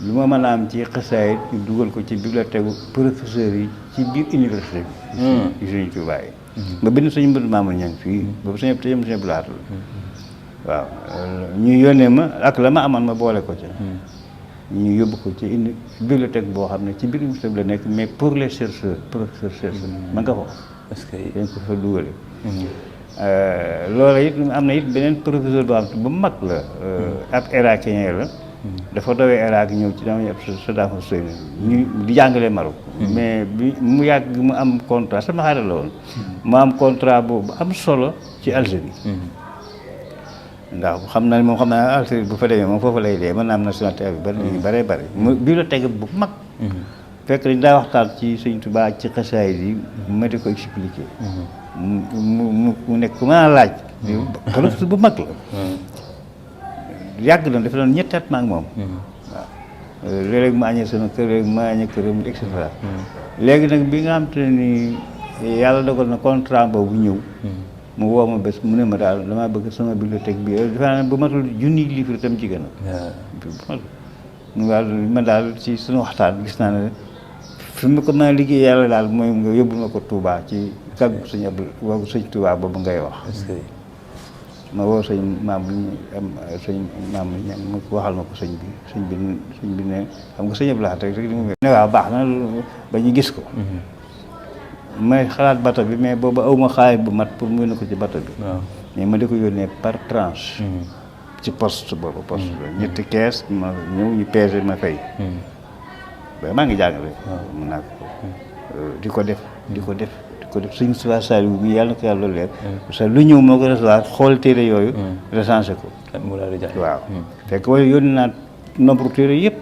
lu ma mën a am ci xasaayit ñu dugal ko ci bibliothèque professeurs yi ci biir université bi Sëriñ Tuubaa yi ba bind suñu mbir Mamour Niang fii boobu suñu blaat la waaw ñu yónnee ma ak la ma amoon ma boole ko ca ñu yóbbu ko ci bibliothèque boo xam ne ci biir université bi la nekk mais pour les chercheurs professeurs ma nga ko parce que dañ ko fa dugale loolu it am na it beneen professeur boo xam ne bu mag la ab irakien la dafa dawee Irak ñëw ci dama yàpp Saddam Hussein ñu di jàngale Maroc mais bi mu yàgg mu am contrat sama xarit la woon mu am contrat boobu am solo ci Algérie ndax xam naa Algérie bu fa demee moom foofu lay dee mën naa am nationalité bi bari bari mu bibliothèque bu mag fekk dañ daa waxtaan ci Sëñ Tuubaa ci xasaayid yi ma di ko expliqué mu nekk ku mën a laaj professeur bu mag la yàgg na dafa doon ñetti at ma ak moom waaw léeg-léeg ma añee sama kër léegi ma añee këram et cetera léegi nag bi nga xam te ne ni yàlla dogal na contrat boobu ñëw mu woo ma bés mu ne ma daal damaa bëgg sama bibliothèque bi dafa bu matul junni livre itam ci gën a ma daal ci suñu waxtaan gis naa ne fi mu ko mën a liggéey yàlla daal mooy nga yóbbul ma ko Touba ci kàggu sëñ Touba boobu ngay wax ma woo sëñ maam ma waxal ma ko sëñ bi ne xam nga sëñ Abdou Lahad rek li mu ne waaw baax na ba ñu gis ko may xalaat bato bi mais boobu awma xaalis bu mat pour mu yónnee ko ci bato bi mais ma di ko yónnee par tranche ci poste boobu poste bi ñetti kees ma ñëw ñu peser ma fay ba maa ngi jàngale mun naa ko di ko def suñu Moustapha Saliou bi yàlla na ko yàlla loolu leer parce que lu ñëw moo ko recevoir xool téere yooyu recensé ko waaw fekk wala yónni naa nombre téere yëpp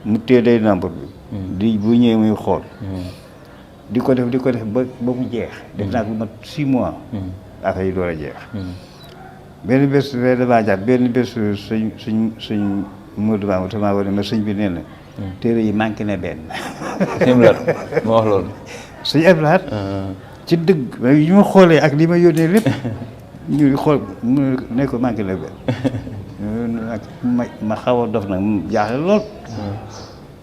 mu téye day nombre bi di bu ñëwee muy xool di ko def ba mu jeex def naa ko mat 6 mois affaire yi door a jeex benn bés damaa jàpp benn bés suñ Modou Mamour sama wane ma sëñ bi nee na téere yi manqué na benn moo wax loolu sëñ Abdou Lahad ci dëgg yi ma xoolee ak li ma yónnee lépp ñu xool mu ne ko manqué na benn ak ma xaw a dof nag jaaxle lool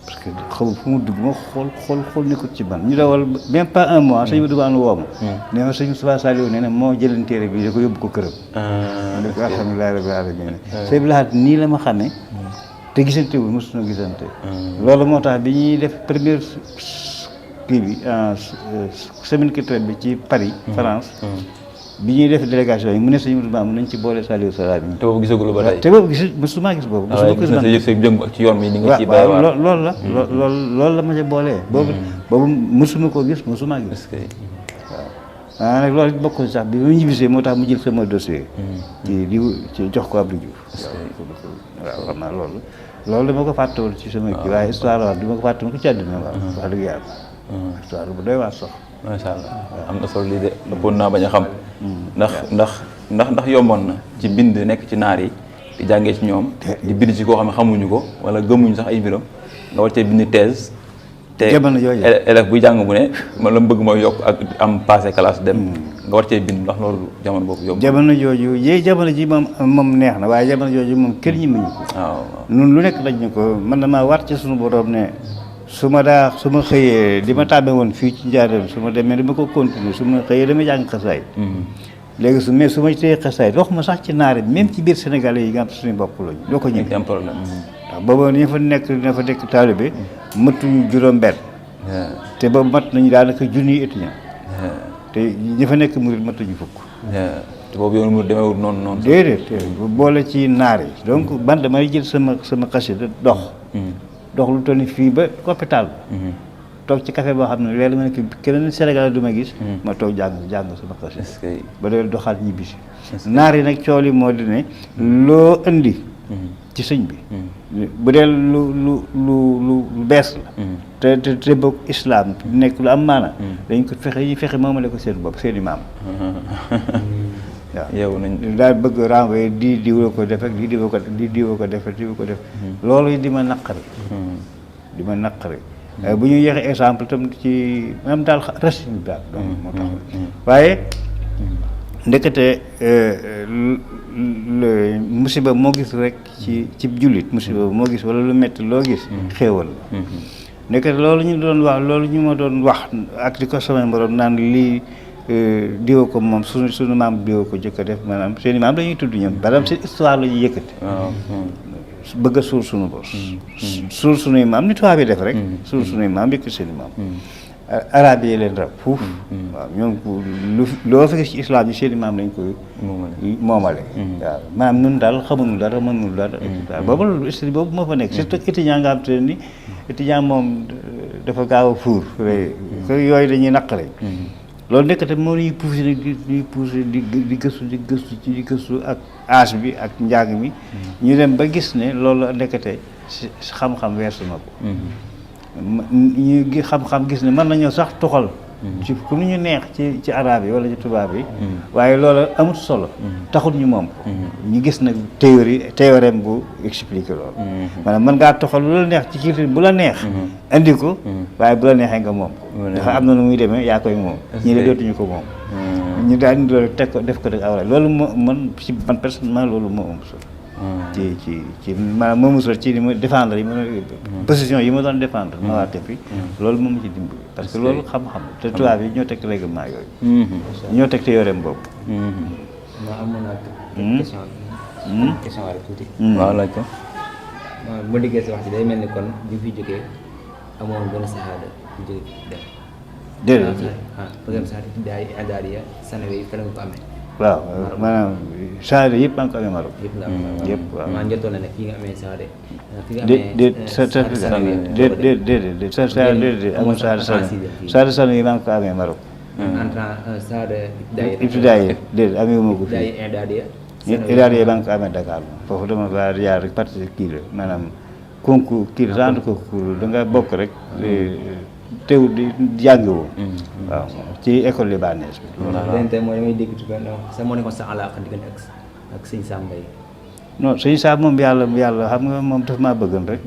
parce que xaw fu mu dugg ma xool nekkul ci man ñu dawal même pas un mois sëñ Modou Bane woo ma nee ma sëñ Moustapha Saliou nee na moo jëlan téere bi da ko yóbbu ko këram ma ne ko alhamdulilah rabbil alamin sëñ bi laxaat nii la ma xamee te gisante wu mosuñu gisante loolu moo tax bi ñuy def première kii bi semaine culturelle bi ci Paris France bi ñuy def délégation yi mu ne sëñ Modou Bane nañ ci boole Saliou Salaam yi. te boobu gisagul ba tey. te boobu mosuma gis boobu. waaw gis na sa yëg ci yoon mi ni nga ciy bàyyi waar. loolu la loolu la ma ca boolee. boobu mosuma koo gis mosuma gis. waaw nag loolu bokkul sax bi ma ñibbisee moo tax mu jël sama dossier. ci jox ko Abdou Diouf. waaw xam naa loolu dama ko fàttewul ci sama kii waaye histoire wax dama ko fàttewul ko ci àddina wax dëgg yàlla. histoire bu doy waar sax. macha allah am na solo lii de ëppoon naa bañ a xam. ndax yomboon na ci bind nekk ci naar yi di jàngee ci ñoom. di bind ci koo xam ne xamuñu ko wala gëmuñu sax ay mbiram nga war cee bind thèse. te élève buy jàng bu ne man la mu bëgg mooy yokk ak am passé classe dem. nga war cee bind ndax loolu jamono boobu yomb. jamono jooju jamono ji moom neex na waaye jamono jooju moom kenn ñi muñu ko. waaw nun lu nekk dañ ñu ko man damaa war ci suñu borom ne. su ma xëyee di ma tàbbee woon fii ci Njaaréem su ma demee dama ko continuer su ma xëyee dama jàng xasaay léegi su ma téye xasaay wax ma sax ci naari même ci biir sénégalais yi nga xam suñu bopp lañu doo ko ñëw am problème ndax booba ña fa nekk taalibe mëtuñu juróom-benn te boobu mat nañu daanaka junniy étudiant te ñi fa nekk murid mëtuñu fukk te boobu yoon mu demeewul noonu déedéet boole ci naar yi donc man damay jël sama xasida dox lu toll ni fii ba hôpital toog ci café boo xam ne léeg-léeg ma ne keneen Sénégal du ma gis ma toog jàng sama xasida ba doon doxaat ñibbisi naar yi nag coow li moo di ne loo indi ci sëñ bi bu dee lu bees la te bokk islam nekk lu am maana dañ ko fexe moomale ko seen bopp seen i maam waaw yow nañ daal bëgg renvoyer di diwoo ko def ak di diwoo ko def loolu di ma naqari bu ñu yeexee exemple tam ci même daal racine bi daal donc moo tax waaye ndekete musiba moo gis rek ci jullit musiba moo gis wala lu metti loo gis xéewal la ndekete loolu ñu ma doon wax ak di ko samay morom naan lii diwa ko moom suñu maam diwa ko jëkk a def maanaam seen i maam dañuy tudd ñoom maanaam seen histoire la ñuy yëkkati bëgg a suul suñu bos suul suñuy maam ni tubaab yi def rek suul suñuy maam yëkkati seen i maam arabe yi leen rab fuuf waaw ñoom loo fi gis ci islam yi seen i maam lañ koy moomale waaw maanaam nun daal xamuñu dara mënul dara boobu loolu histoire boobu moo fa nekk surtout étudiant nga xam te ni étudiant moom dafa gaaw a fuur yooyu dañuy naqare loolu nekkate moo ñuy poussé nag ñuy poussé di gëstu ak âge bi ak njàng mi ñu dem ba gis ne loolu nekkate xam-xam weesu na ko ñu xam-xam gis ne mën nañoo sax toxal ci ku ñu neex ci arabe yi wala ci tubaab yi waaye loolu amut solo taxul ñu moom ko ñu gis nag théorème bu expliqué loolu maanaam mën ngaa toxal lu la neex ci culture bu la neex indi ko waaye bu la neexee nga moom ko dafa am na nu muy demee yaa koy moom ñi ne dootuñu ko moom ñu daal di loolu teg ko def ko dëgg awra loolu man personnellement loolu moo am solo ci maanaam moo musal ci li ma défendre yi ma position yi ma doon défendre ma waa fi loolu moom ci dimbali parce que loolu xam-xam te tubaab yi ñoo teg règlement yooyu ñoo teg te yoreem boobu ma amoon naa question rek tuuti waaw laaj ko bu ma liggéey si wax ci day mel ni kon bi fi jógee amoon benn saxaada bu jóge dem déedéet par exemple sax daay adaariya sanawe yi fa la nga ko amee waaw maanaam saade yëpp maa ngi ko amee Maroc yëpp waaw maa njëltoon na ne fii nga amee saade déedéet amul saade sanu yi maa ngi ko amee Maroc saade ibtidaay déedéet amee wu ma ko fii idaadiya idaadiya maa ngi ko amee Dakar foofu dama fa jaar rek partie kii la maanaam concours kii la genre concours da nga bokk rek teew di jàng woo waaw ci école libanaise bi leen tey mooy damay dégg tuba sax moo nekkoon sa alaaka diggante ak sëñ Samba yi non sëñ Samba moom yàlla xam nga moom dafa maa bëggan rek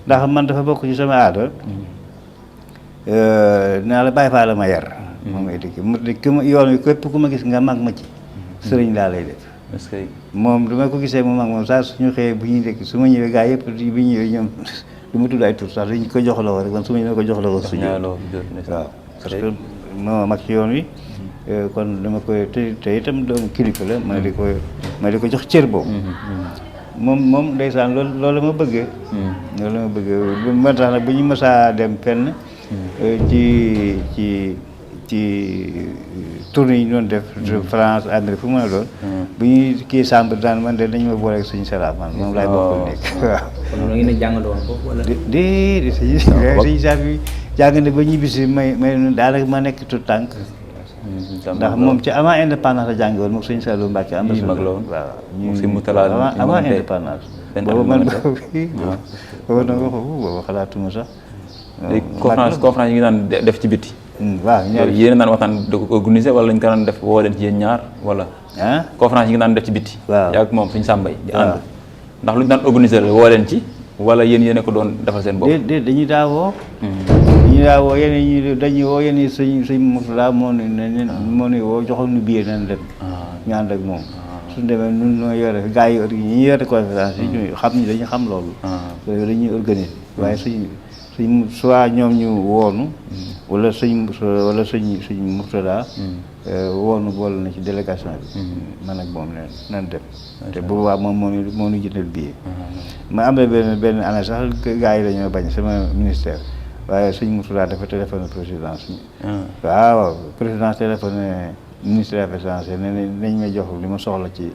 ndax man dafa bokk ci sama aada naa la bàyyi faa la ma yar moom ngay dégg ki ma yoon wi képp ku ma gis nga mag ma ci sëriñ laa lay def parce que moom dama ko gisee mu mag moom saa suñu xëyee bu ñuy dégg su ma ñëwee gaa yëpp bu ñëwee ñoom du ma tudd ay tur sax dañ ko joxloo rek man su ma ñëwee ko joxloo suñu waaw parce que moo mag ci yoon wi kon dama koy te itam doomu kilifa la ma di ko jox cër boobu moom ndeysaan loolu ma bëggee loolu ma bëggee ma tax nag bu ñu mësaa dem fenn ci tournée yi ñu doon def France Amérique fu mu mën a doon bu ñuy kii chambre daan man de dañu ma boole ak suñu salaam man moom laay bokkal nekk waaw kon ngeen a jàngandoo woon foofu wala déedéet suñu saaf yi jàng ne ba ñibbisi may daanaka ma nekk tout tànk ndax moom ci avant indépendance la jàngi woon moom suñu Saliou Mbacke am na waaw avant indépendance boobu man boobu nag boobu xalaatuma sax conférence yi ngi daan def ci biti waaw yéen naan waxtaan da ko organisé wala ñu ko daan def woo leen ci yéen ñaar wala conférence yi ngi daan def ci biti waaw yaa ak moom suñu sàmbay di ànd ndax lu ñu daan organisé la woo leen ci wala yéen a ko doon defal seen bopp déedéet dañuy daawoo yeneen ñi dañuy woo yeneen suñ Mourtala moo ni woo joxoon nu billet nañ dem ñu ànd ak moom suñ demee nun noo yore gars yi ñi yore conférence yi ñu xam ni dañu xam loolu dañuy organiser waaye suñ soit ñoom ñu woonu wala suñ Mourtala woonu boole na ci délégation bi man ak moom ne nan dem te boobaa moom moo ñu jëndal billet ma am na benn année sax gars yi dañoo bañ sama ministère waaye suñ Mourtala dafa téléphoné présidence waaw présidence téléphoné ministre des affaires étrangères ne nañ may jox li ma soxla ci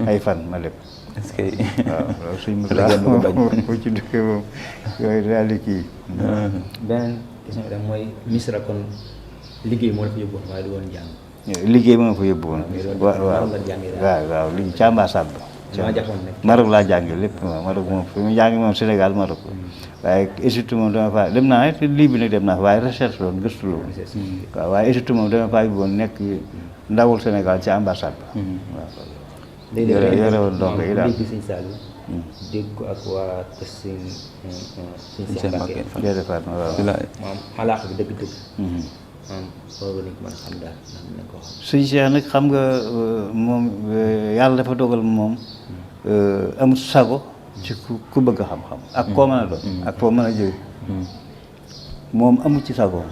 ay fan ma dem est-ce que waaw loolu suñ Mourtala moom ci dëkkee moom yooyu daal di kii beneen question bi mooy Misra kon liggéey moo la fa yóbbuwoon waaye du woon jàng liggéey moo fa yóbbuwoon waaw li ci ambassade ba Maroc laa jànge lépp waaw Maroc moom fi mu jànge moom Sénégal Maroc waaye Égypte moom dama faa dem naa it lii bi nag dem naa fa waaye recherche loon gëstu la woon waaw waaye Égypte moom dama faa yóbbu woon nekk ndawul Sénégal ci ambassade ba waaw yore woon donc yi daal dégg ko ak waa kër suñ Cheikh Mbacke moom xalaat bi dëgg-dëgg boobu lañ ko mën a xam daal nañ ko xam suñ Cheikh nag xam nga moom yàlla dafa dogal moom amul sago ci ku bëgg xam-xam ak koo mën a doon ak koo mën a jóge moom amul ci sago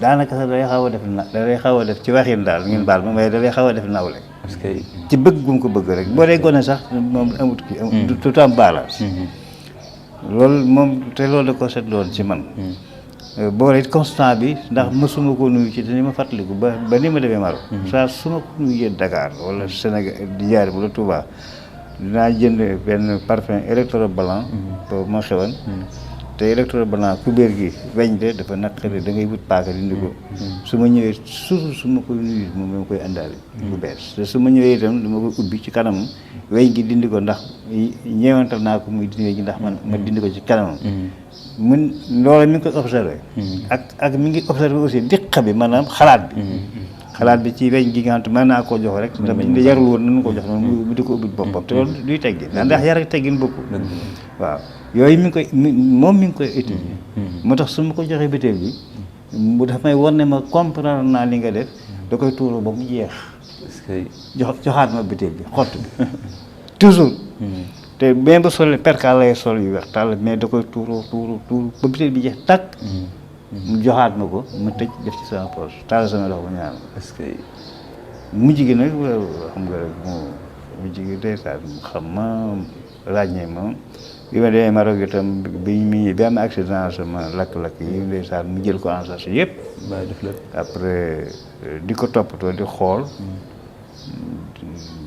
daanaka sax dalay xaw a def ci waxin daal ngeen baal ma waaye dalay xaw a def nawle parce que ci bëgg gum ko bëgg rek boo dee gone sax moom amut kii du tout am balance loolu moom te loolu da ko seetloon ci man boole it constant bi ndax mësuma ko nuyu ci te ni ma fàttaliku ba ni ma demee Maroc saa su ma ko nuyee Dakar wala Sénégal di jaari bu la Touba dinaa jënd benn parfum électro blanc boobu ma xewoon te électro blanc kubéer gi weñ de dafa naqari da ngay wut paaka dindi ko su ma ñëwee surtout su ma koy nuyu moom dama koy àndaale bu bees te su ma ñëwee itam dama koy ubbi ci kanamam weñ gi dindi ko ndax ñeewantal naa ko muy dindi gi ndax ma dindi ko ci kanamam mun loolu mi ngi koy observé ak mi ngi observé aussi diqa bi maanaam xalaat bi ci weñ gi nga xam te mën naa koo jox rek te yarul woon nañu ko jox noonu mu di ko ubbi boppam te loolu duy teggin ndax yar ak teggin bokkul waaw yooyu mi ngi koy étudier moo tax su ma ko joxee bitéel bi mu daf may war ne ma comprendre naa li nga def da koy tuuru ba mu jeex joxaat ma bitéel bi xott bi toujours te même ba sol perkaal lay sol yu weex tàll mais da koy tuuru ba bitéel bi jeex tàkk mu joxaat ma ko ma tëj def ci sama poche taal sama loxo ba ñaan parce que mujj gi nag xam nga rek mujj gi ndeysaan xam ma ràññee ma bi ma demee Maroc itam bi am accident sama lakk-lakk yi ndeysaan mu jël ko en charge yëpp après di ko toppatoo di xool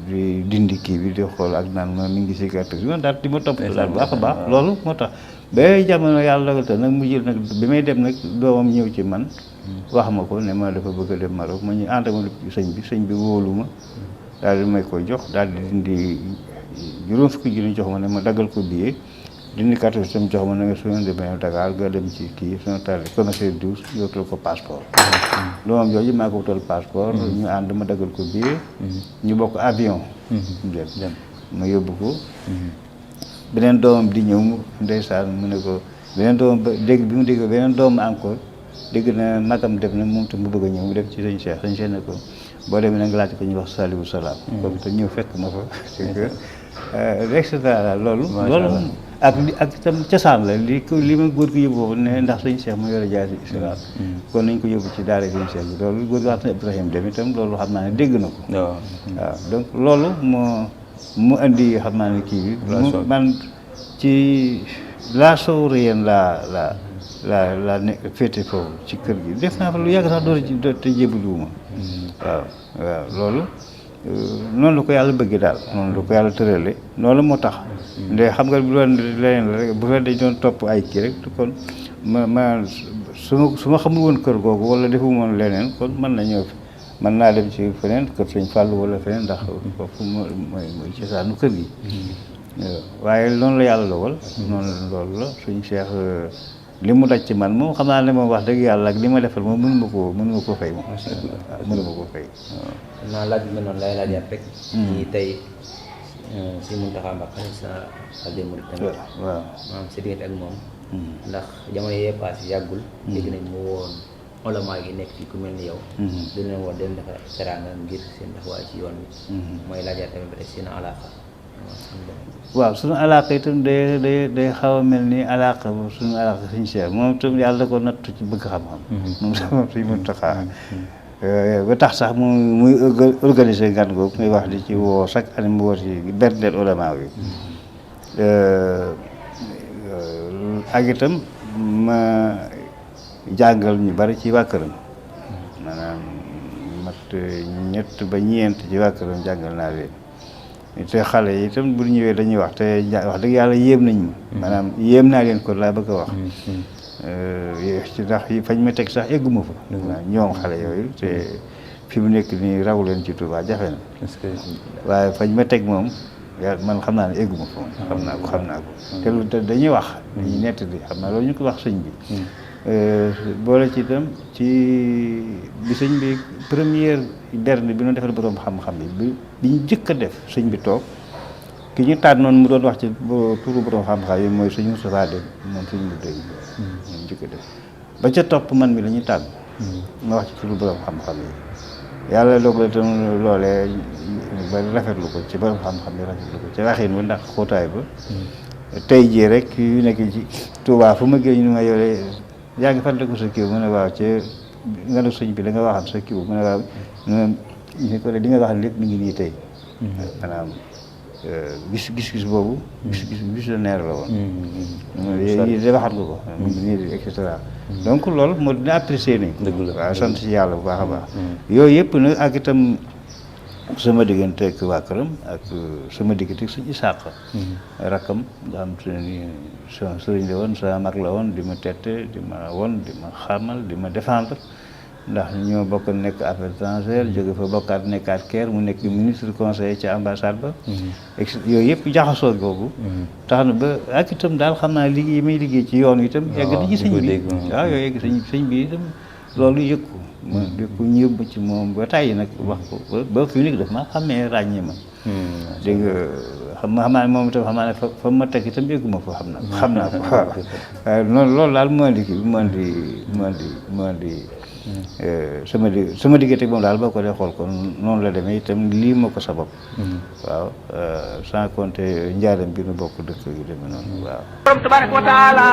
di dindi kii bi di xool ak naan ma mi ngi si gerte bi man daal di ma toppatoo daal bu baax a baax loolu moo tax ba jamono yàlla dogal te nag mu jël nag bi may dem nag doomam ñëw ci man wax ma ko ne ma dafa bëgg a dem Maroc ma ñu ànd ma sëñ bi wóolu ma daal di may koy jox daal di dindi juróom fukki junni jox ma ne ma daggal ko billet dindi carte bi tam jox ma ne nga su ngeen demee Dakar nga dem ci kii suñu tali commissaire douze yóotal ko passeport doomam jooju maa ko wutal passeport ñu ànd ma daggal ko billet ñu bokk avion dem ma yóbbu ko beneen doomam di ñëw ndeysaan mu ne ko beneen doomam ba dégg bi mu dégg beneen doomam encore dégg na magam def na moom tam mu bëgg a ñëw mu dem ci sëñ Cheikh ne ko boo demee na nga laajte ko ñuy wax Saliou Salaam kooku te ñëw fekk ma fa et cetera loolu ak itam cosaan la li ma góor gi yóbbu foofu ne ndax sëñ Cheikh mu yore jaay si siraat kon nañ ko yóbbu ci daara sëñ Cheikh bi loolu góor gi wax na Ibrahima dem itam loolu xam naa ne dégg na ko waaw donc loolu mu indi xam naa ne kii bi man ci laa sow réyeen laa ne féete foofu ci kër gi def naa fa lu yàgg sax door te jébaluwuma waaw loolu noonu la ko yàlla bëggee daal noonu la ko yàlla tërale loolu moo tax nde xam nga bu doon leneen la rek bu fekkee dañ doon topp ay kii rek kon ma su ma xamul woon kër googu wala defu woon leneen kon mën na ñëw mën naa dem ci feneen kër Sëñ Fàllu wala feneen ndax foofu mooy cosaanu kër gi waaye noonu la yàlla dogal noonu loolu la suñu Cheikh li mu daj ci man moom xam naa ne moom wax dëgg yàlla ak li ma defal moom mënuma koo fay moom mënuma koo fay waaw naa laaj bi mel noonu lay laajaat rek ñi tey si Mountakha Mbacké xalifa des mourides tamit waaw maanaam sa diggante ak moom ndax jamono yee passé yàggul dégg nañ mu woon ulama gi nekk fii ku mel ni yow dañ leen woon den dafa teraanga ngir seen taxawaay ci yoon wi mooy laajaat tamit ba tey seen alaaka waaw suñu alaaka itam day xaw a mel ni alaaka suñu alaaka suñu Cheikh moom itam yàlla da ko nattu ci bëgg xam-xam moom suñu Mountakha ba tax sax muy organiser ngan googu muy wax di ci woo chaque année mu woo ci berndeel ulama bi ak itam ma jàngal ñu bari ci waa këram maanaam mat ñett ba ñeent ci waa këram jàngal naa leen te xale yi itam bu ñëwee dañuy wax te wax dëgg yàlla yéem nañ ma maanaam yéem naa leen ko laa bëgg a wax ci ndax fañ ma teg sax egguma fa waaw ñoom xale yooyu te fi mu nekk nii raw leen ci Touba jafe na waaye fañ ma teg moom man xam naa ne egguma fa moom xam naa ko te dañuy wax dañuy nett di xam naa loolu ñu ko wax sëñ bi boole ci itam ci bi sëñ bi première berne bi ñu defal borom xam-xam bi ñu jëkk a def sëñ bi toog ki ñu tànnoon mu doon wax ci turu borom xam-xam yi mooy sëñ Moustapha Dem moom sëñ bu dëgg moom jëkk a def ba ca topp man mi la ñuy tànn ma wax ci turu borom xam-xam yi yàlla dogal itam loolee ba rafetlu ko ci borom xam-xam yi rafetlu ko ci waxin ba ndax xóotaay ba tey jii rek yu nekk ci Touba fu ma génn ñu ma yore yaa ngi fàttaliku sa kiw mu ne waaw ci nga ne sëñ bi da nga waxam sa kiw mu ne waaw ñu ko di nga wax lépp mi ngi nii tey maanaam gis boobu gis visionnaire la woon yi da waxat nga ko mu ngi nii et cetera donc loolu moo dina apprécier nañ waaw sant ci yàlla bu baax a baax yooyu yëpp nag ak itam sama diggante ak waa këram ak sama diggante ak suñu Isaac rakkam nga xam te ne ni sama sëriñ la woon sama mag la woon di ma tette di ma xamal di ma défendre ndax ñoo bokk nekk affaires étrangères jóge fa bokkaat nekkaat Caire mu nekk ministre conseiller ci ambassade ba yooyu yëpp jaxasoo googu tax na ba ak itam daal xam naa liggéey may liggéey ci yoon itam yegg na ci sëñ bi waaw yooyu yegg sëñ bi itam loolu yëg ko ma di ko ñëbb ci moom ba tàyyi nag wax ko ba fi mu nekk daf ma xamee ràññee ma dégg nga xam naa ne moom itam xam naa ne fa ma teg itam yëgguma fa xam naa ko waaw noonu loolu daal moo indi kii moo indi sama diggante moom daal boo ko dee xool kon noonu la demee itam lii moo ko sabab waaw sans compter njaaram bi nu bokk dëkk yu demee noonu waaw borom tabaraka wa taala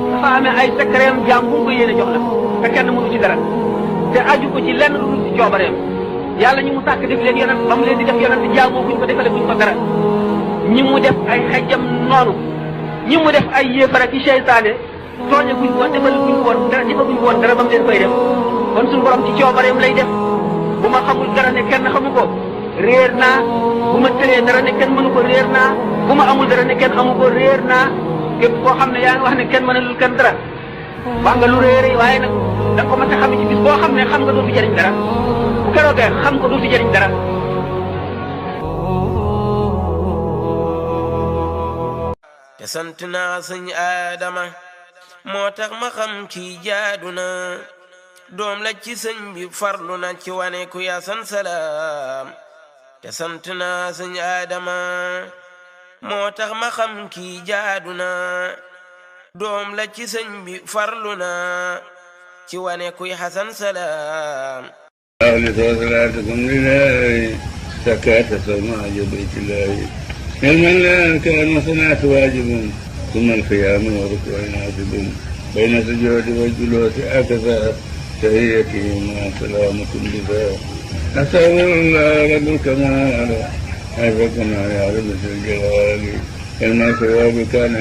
dafa amee ay secret jaam bu ko yéene jox la te kenn mënu ci dara te aju ko ci lenn lu dul ci coobareem yàlla ñi mu sàkk def leen yonent ba mu leen di def yonent jaamoo buñ ko defale buñ ko dara ñi mu def ay xejjam noonu ñi mu def ay yéefara ci seytaane tooñe buñ ko defal buñ ko woon dara defa buñ ko woon dara ba mu leen koy def kon suñu borom ci coobareem lay def bu ma xamul dara ne kenn xamu ko réer naa bu ma tëlee dara ne kenn mënu ko réer naa bu ma amul dara ne kenn amu ko réer naa képp koo xam ne yaa ngi wax ne kenn mënalul kenn dara wax nga lu réer waaye nag da nga ko mën a xam ci bis boo xam ne xam nga doo fi jëriñ dara bu keroogee xam nga doo fi jëriñ dara. te sant naa sëñ Adama moo tax ma xam kii jaadu na doom la ci sëñ bi farlu na ci wane ku yasan salaam te sant naa sëñ Adama moo tax ma xam kii jaadu na doom la ci sëñ bi farlu na ci wane kuy xasan salaam صلاتكم لله زكاة ما بيت الله علما لا كان صنعت واجب ثم القيام وركوع ناصب بين السجود والجلوس هكذا تحيتهما سلامة بها أسأل الله رب الكمال حيث كما يعرف الجلال إن الثواب كان